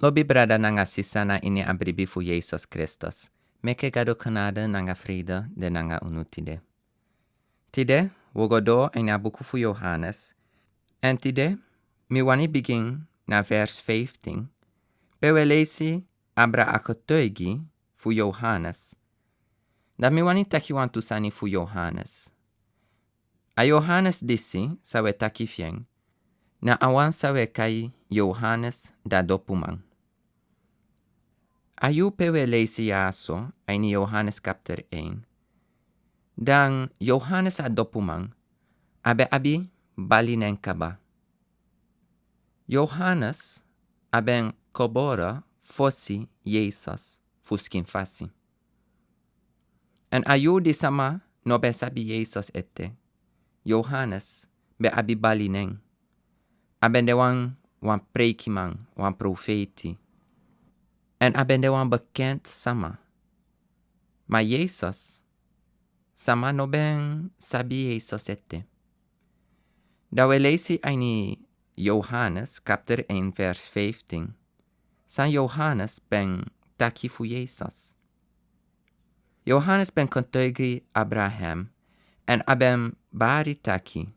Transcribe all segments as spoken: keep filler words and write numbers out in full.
Lobi brada nanga sisa na ini a bribi fu Yesus Kristus. Meki Gado genade nanga vrede de nanga unu tide. Tide, wi o go doro ini a buku fu Yohanes. Èn tide, mi wani bigin na vers vijftien, pe wi e leisi abra a getuigi fu Yohanes. Dan mi wani taki wantu sani fu Yohanes. A Yohanes disi san wi e taki fu en, na a wan san wi e kai Yohanes da dopuman. A yuu pe wi e leisi yaso, a ini Yohanes kapitel één. Dan Yohanes a dopuman, a ben abi bali nen kaba. Yohanes a ben gebore fosi Yesus fu skin fasi. Èn a yuu di sama no ben sabi Yesus ete, Yohanes ben abi bali nen. A ben de wan, wan preikiman, wan profeiti. Èn a ben de wan bekend sama. Ma Yesus, sama no ben sabi Yesus ete. Dan wi e leisi a ini Yohanes, kapitel één, vers vijftien. San Yohanes ben taki fu Yesus. Yohanes ben getuigi abra hem, èn a ben bari taki: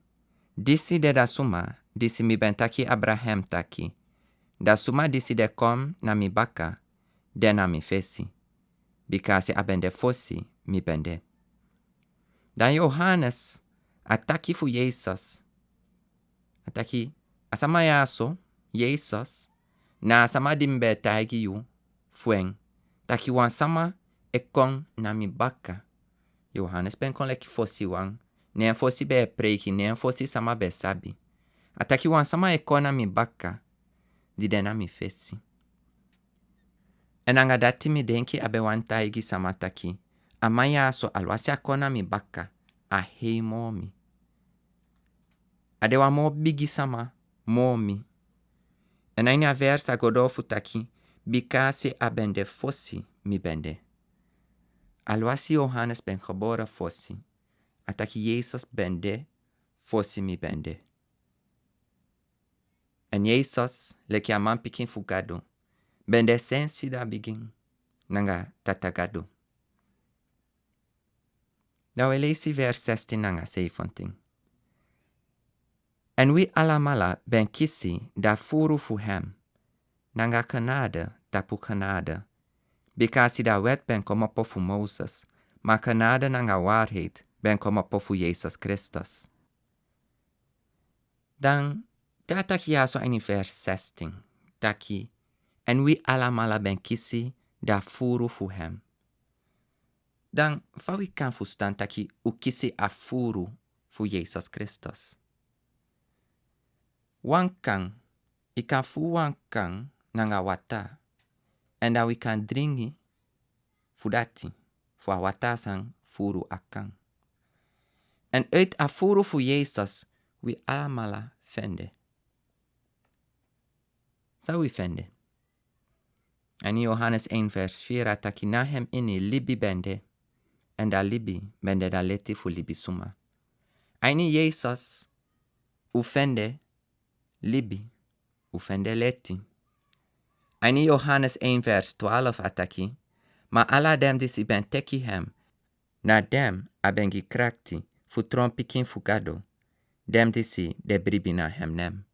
Disi de da suma, disi mi ben taki abra hem taki: Da suma disi de kon na mi baka, de na mi fesi. Bikasi a ben de fosi mi ben de. Dan Yohanes a taki fu Yesus. A taki: A sama yaso, Yesus, na a sama di mi ben taigi yu fu en, taki wan sama e kon na mi baka. Yohanes ben kon leki fosiwan, ne en fosi ben e preiki, ne en fosi sama ben sabi. A taki: Wan sama e kon na mi baka, di de na mi fesi. Èn nanga dati mi denki a ben wani taigi sama taki: A man yaso, alwasi a kon na mi baka, a hei moo mi. A de wan moo bigi sama moo mi. Èn a ini a vers a go doro fu taki: Bikasi a ben de fosi mi ben de. Alwasi Yohanes ben gebore fosi, a taki Yesus ben de fosi mi ben de. Èn Yesus, leki a manpikin fu Gado, ben de sensi da bigin nanga Tata Gado. Dan wi e leisi vers zestien nanga zeventien. Èn wi alamala ben kisi da furu fu hem, nanga genade tapu genade. Bikasi da wet ben komopo fu Moses, ma genade nanga waarheid ben komopo fu Yesus Kristus. Dan te a taki yaso a ini vers zestien, taki: Èn wi alamala ben kisi da furu fu hem. Dan fa wi kan fusutan taki un kisi a furu fu Yesus Kristus? Wan kan, yu kan furu wan kan nanga wata, èn dan wi kan dringi fu dati, fu a wata san furu a kan. Èn uit a furu fu Yesus wi alamala fende. San wi fende? A ini Yohanes één vers vier a taki: Na hem ini libi ben de, èn da libi ben de da leti fu libisuma. A ini Yesus un fende libi, un fende leti. A ini Yohanes één vers twaalf a taki: Ma ala den disi ben teki hem, na den a ben gi krakti fu tron pikin fu Gado, den disi di e bribi na hem nen.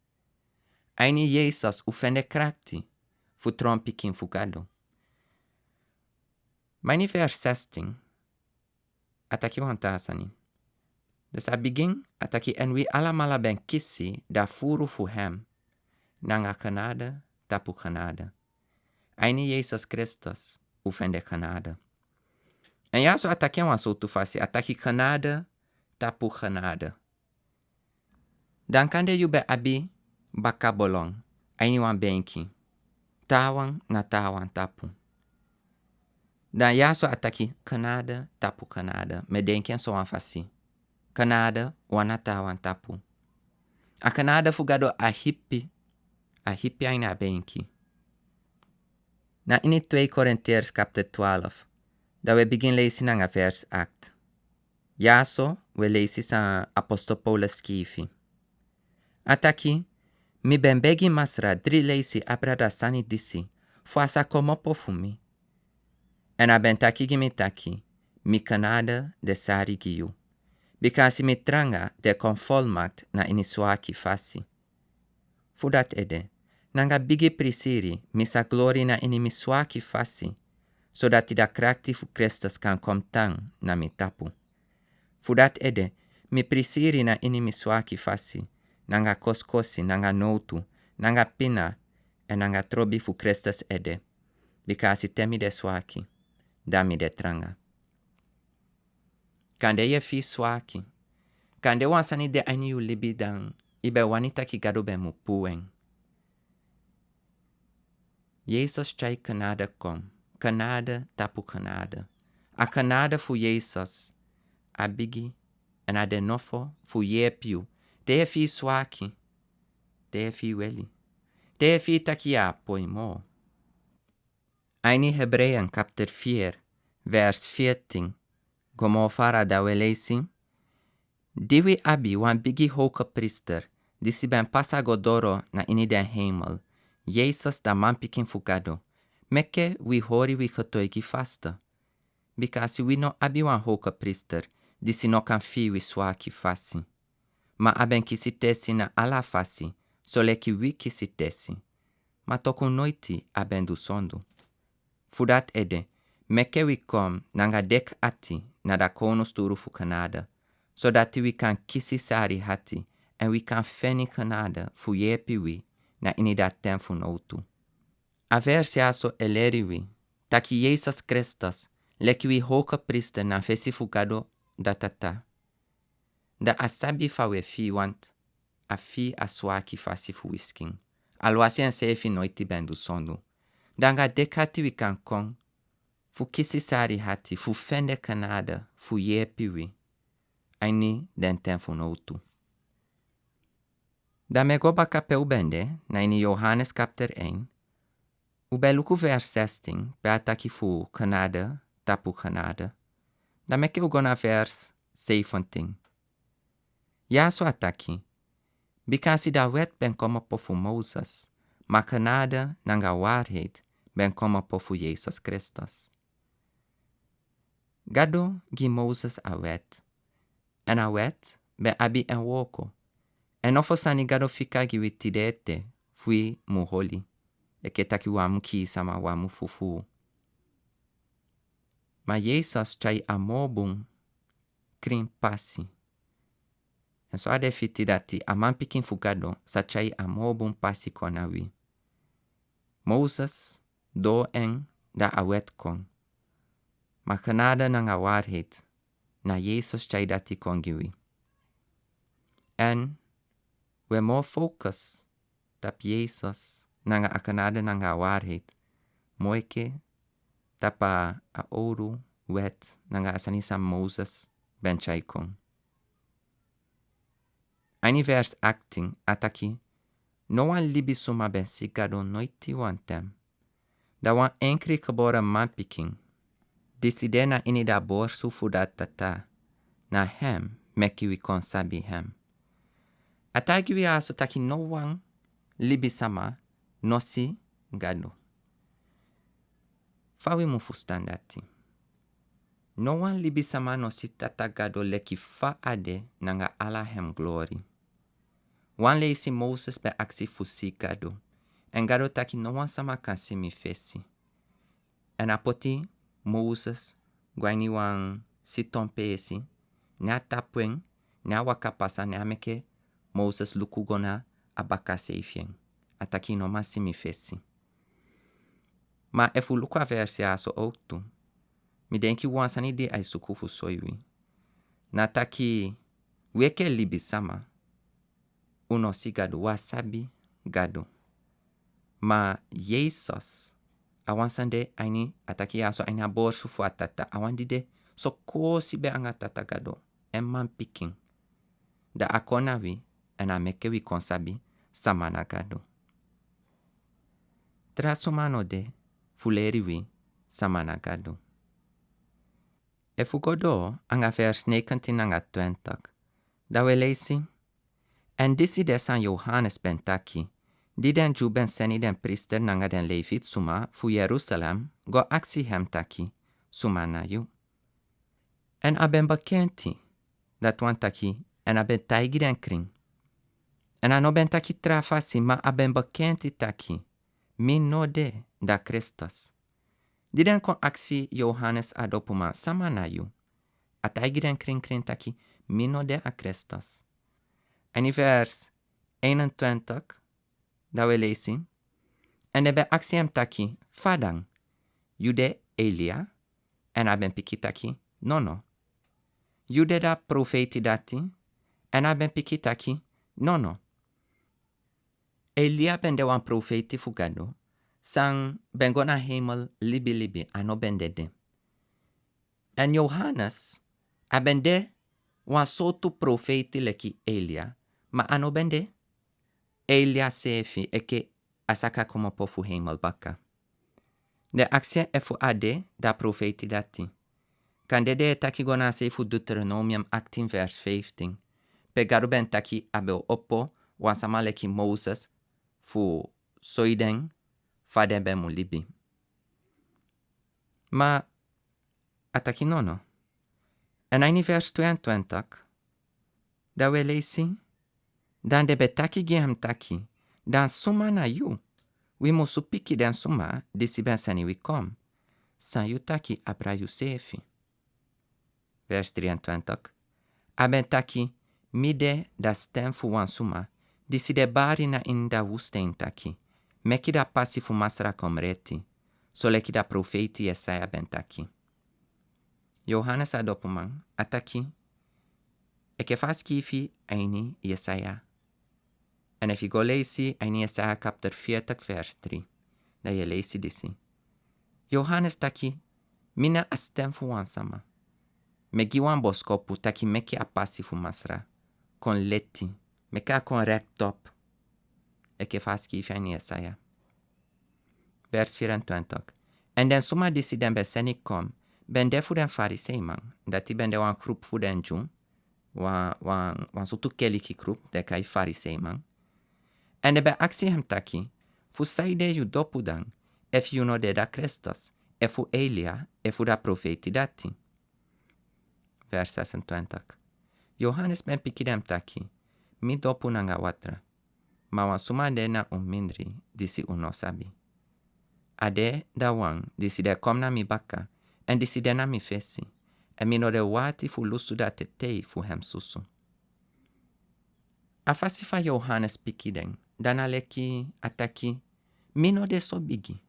A ini Yesus un fende krakti fu tron pikin fu Gado. Ma ini vers zestien a taki wan taa sani. Dus a bigin a taki: Èn wi alamala ben kisi da furu fu hem, nanga genade tapu genade. A ini Yesus Kristus un fende genade. Èn yaso a taki en wan sowtu fasi, a taki: Genade tapu genade. Dan kande yu ben abi bakabolon a ini wan benki, taawan na taawan tapu. Dan yaso a taki: Genade tapu genade. Mi e denki en sowan fasi. Genade wan na taawan tapu. A genade fu Gado a hipi, a hipi a ini a benki. Na ini twee Korintiërs kapitel twaalf, dan wi e bigin leisi nanga vers acht. Yaso wi e leisi san apostel Paulus skrifi. A taki: Mi ben begi Masra dri leisi abra da sani disi, fu a sa komopo fu mi. Èn a ben taki gi mi taki: Mi genade de sari gi yu, bikasi mi tranga de kon volmacht na ini swaki fasi. Fu dati ede, nanga bigi prisiri mi sa glori na ini mi swaki fasi, sodati da krakti fu Kristus kan kon tan na mi tapu. Fu dati ede, mi prisiri na ini mi swaki fasi, nanga kosikosi, nanga nowtu, nanga pina, èn nanga trobi fu Kristus ede, bikasi te mi de swaki, dan mi de tranga. Kande yu e fii swaki. Kande wan sani de a ini yu libi, dan yu ben wani taki Gado ben mu puu en. Yesus tyai genade kon, genade tapu genade. A genade fu Yesus a bigi, èn a de nofo fu yepi yu te yu e fii swaki, te yu e fii weli, te yu e fii taki yu á poi moo. A ini Hebreeën kapitel vier, vers veertien, go moo fara, dan wi e leisi: Di wi abi wan bigi hogepriester disi ben pasa go doro na ini den hemel, Yesus, da manpikin fu Gado, meke wi hori wi kotoigi faste. Bikasi wi no abi wan hogepriester disi no kan fii wi swaki fasi. Ma a ben kisi tesi na ala fasi, soleki wi kisi tesi, ma toku noiti a ben du sondu. Fu dati ede, meke wi kon nanga deki ati na da kownusturu fu genade, sodati wi kan kisi sari ati, èn wi kan feni genade fu yepi wi na ini da ten fu nowtu. A vers ya so e leri wi taki Yesus Kristus, leki wi hogepriester na fesi fu Gado da Tata, da a sabi fa wi e fii, want a fii a swaki fasi fu wi skin, alwasi enseefi noiti ben du sondu. Da nanga deki ati wi kan kon fu kisi sari ati, fu fende genade fu yepi wi a ini den ten fu nowtu. Da mi e go baka pe u ben de, na ini Yohanes kapitel één, u ben luku vers zestien, pe a taki fu genade tapu genade. Da meke u go na vers zeventien. Ya so a taki: Bikasi da wet ben komopo fu Moses, ma genade nanga waarheid ben komopo fu Yesus Kristus. Gado gi Moses a wet, èn a wet ben abi en wooko. Èn nofo sani Gado fika gi wi tide ete fu wi mu holi, enke taki wi á mu kii sama, wi á mu fufuu. Ma Yesus tyai a moo bun, krin pasi. Èn so a de fiti dati a manpikin fu Gado sa tyai a moo bun pasi kon na wi. Moses doo en, da a wet kon. Ma genade nanga waarheid, na Yesus tyai dati kon gi wi. Èn wi e moo focus tapu Yesus nanga a genade nanga a waarheid, moo enke tapu a owru wet nanga a sani san Moses ben tyai kon. A ini vers achttien a taki: No wan libisuma ben si Gado noiti wanten. Da wan enkri gebore manpikin, disi de na ini da borsu fu da Tata, na hem meki wi kon sabi hem. A taigi wi a so taki no wan libisama no si Gado. Fa wi mu fustan dati? No wan libisama no si Tata Gado leki fa a de nanga ala hem glori. Wan leisi Moses ben aksi fu si Gado, èn Gado taki: No wan sama kan si mi fesi. Èn a poti Moses go a ini wan siton peesi, ne a tapu en, ne a waka pasa, ne a meke Moses luku go na a baka sei fi en. A taki: No man si mi fesi. Ma efu luku a vers ya so owktu, mi denki wan sani di a e suku fu soi wi, na taki wi enke libisama, u no si Gado, wi á sabi Gado. Ma Yesus, a wan san de a ini, a taki ya so, a ini a borsu fu a Tata, a wan di de so koosi be anga Tata Gado, en manpikin. Da a kon na wi, èn a meke wi kon sabi sama na Gado. Tra suma no de fu leri wi sama na Gado. Efu go doo anga vers negentien nanga twintig, da wi e leisi: Èn disi de san Yohanes ben taki, Di den Dyu ben seni den priester nanga den Levit suma fu Yerusalem go aksi hem taki: "Suma na yu?" Èn a ben bekenti, dati wani taki, èn a ben taigi den krin. Èn a no ben taki tra fasi, ma a ben bekenti taki: "Mi no de da Kristus." Di den kon aksi Yohanes a dopuman: "Sama na yu?" a taigi den krin krin taki: "Mi no de a Kristus." Èn ini vers eenentwintig, dan wi e leisi: Èn den ben aksi hem taki: "Fa dan? Yu de Elia?" Èn a ben piki taki: "Nono." "Yu de da profeiti dati?" Èn a ben piki taki: "Nono." Elia ben de wan profeiti fu Gado san ben go na heimel libilibi, a no ben dede. Èn Yohanes, a ben de wan sortu profeiti leki Elia, ma a no ben de Elia seefi, enke a saka komopo fu heimel baka. Den aksi en efu a de da profeiti dati. Kande den e taki go na a sei fu Deuteronomium achttien vers vijftien, pe Gado ben taki a ben o opo wan sama leki Moses fu soi den fa den ben mu libi. Ma a taki nono. Èn a ini vers tweeëntwintig, dan wi e leisi: Dan den ben taki gi hem taki: "Dan suma na yu? Wi musu piki den suma disi ben seni wi kon. San yu taki abra yuseefi?" Vers drieëntwintig. A ben taki: "Mi de da sten fu wan suma disi de bari na ini da woestijn taki: Meki da pasi fu Masra kon reti, soleki da profeiti Yesaya ben taki." Yohanes a dopuman, a taki, enke fa a skrifi a ini Yesaya. Èn efu yu go leisi a ini Yesaya kapitel veertig vers drie, dan yu e leisi disi: Yohanes taki: "Mi na a sten fu wan sama. Mi e gi wan boskopu taki meki a pasi fu Masra kon leti, meki a kon rektop." Enke fa a skrifi a ini Yesaya. Vers vierentwintig. Èn den suma disi den ben seni kon ben de fu den Fariseiman, dati ben de wan grupu fu den Dyu, wan, wan, wan sortu keliki grupu den kai Fariseiman. Èn den ben aksi hem taki: "Fu saide yu dopu dan, efu yu no de da Kristus, efu Elia, efu da profeiti dati?" Vers zesentwintig. Yohanes ben piki den taki: "Mi dopu nanga watra, ma wan suma de na un mindri disi un no sabi. A de da wan disi de kon na mi baka, èn disi de na mi fesi, èn mi no de warti fu lusu da tetei fu hem susu." A fasi fa Yohanes piki den, dan a leki a taki: "Mi no de so bigi,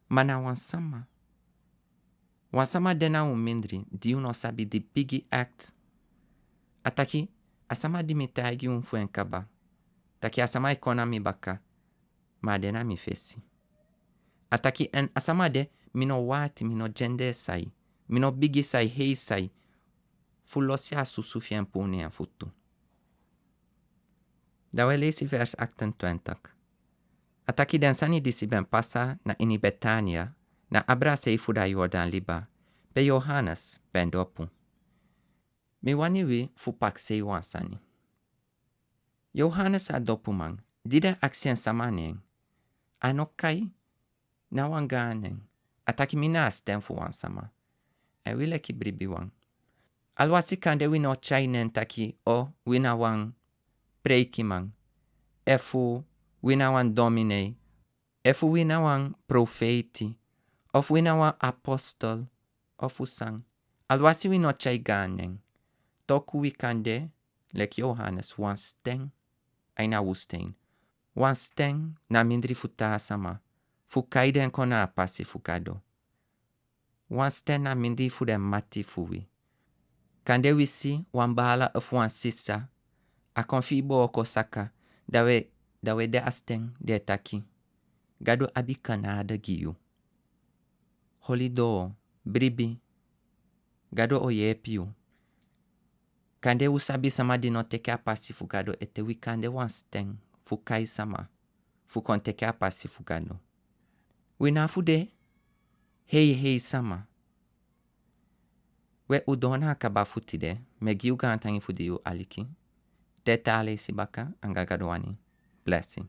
ma na wan sama. Wan sama de na un mindri di un no sabi, di bigi act." A taki: "A sama di mi taigi un fu en kaba, taki a sama e kon na mi baka, ma a de na mi fesi." A taki: "Èn a sama de, mi no warti, mi no dyendee sai, mi no bigi sai, hei sai, fu losi a susu fi en puru na en futu." Dan wi e leisi vers achtentwintig. A taki: "Den sani disi ben pasa na ini Betania, na abra sei fu da Yordan liba, pe Yohanes ben dopu." Mi wani wi fu prakseri wan sani. Yohanes a dopuman, di den aksi en sama na en, a no kai na wan gaan nen. A taki: "Mi na a sten fu wan sama." Èn wi leki bribiwan, alwasi kande wi no tyai nen taki o wi na wan preikiman, efu wi na wan dominee, efu wi na wan profeiti, of wi na wan apostol, of fu san. Alwasi wi no tyai gaan nen, toku wi kan de leki Yohanes, wan sten a ini a woestijn. Wan sten na mindri fu taa sama, fu kai den kon na a pasi fu Gado. Wan sten na mindri fu den mati fu wi. Kande wi si wan baala efu wan sisa, a kon fii booko saka, dan wi e, dan wi e de a sten di e taki: "Gado abi kanada gi yu. Holi doo, bribi. Gado o yeepi yu." Kande un sabi sama di no teke a pasi fu Gado ete, wi kan de wan sten fu kai sama fu kon teke a pasi fu Gado. Wi no abi fu de hei hei sama. We, un doo na a kaba fu tide. Mi e gi yu gaantangi fu di yu aliki. Te taa leisi baka, anga Gado wani. Blessing.